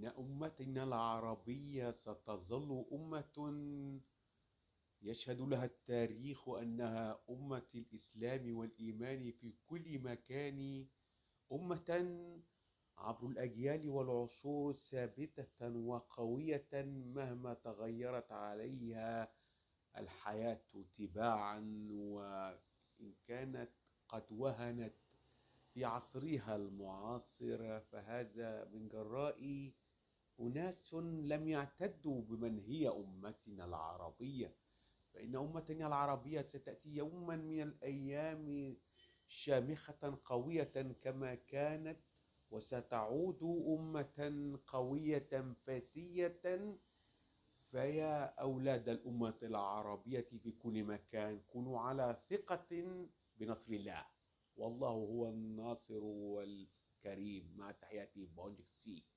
إن أمتنا العربية ستظل أمة يشهد لها التاريخ أنها أمة الإسلام والإيمان في كل مكان، أمة عبر الأجيال والعصور ثابتة وقوية مهما تغيرت عليها الحياة تباعا، وإن كانت قد وهنت في عصرها المعاصر فهذا من جراء أناس لم يعتدوا بمن هي أمتنا العربية. فإن أمتنا العربية ستأتي يوما من الأيام شامخة قوية كما كانت، وستعود أمة قوية فتية. فيا أولاد الأمة العربية في كل مكان كونوا على ثقة بنصر الله، والله هو الناصر والكريم. مع تحياتي بونجك سي.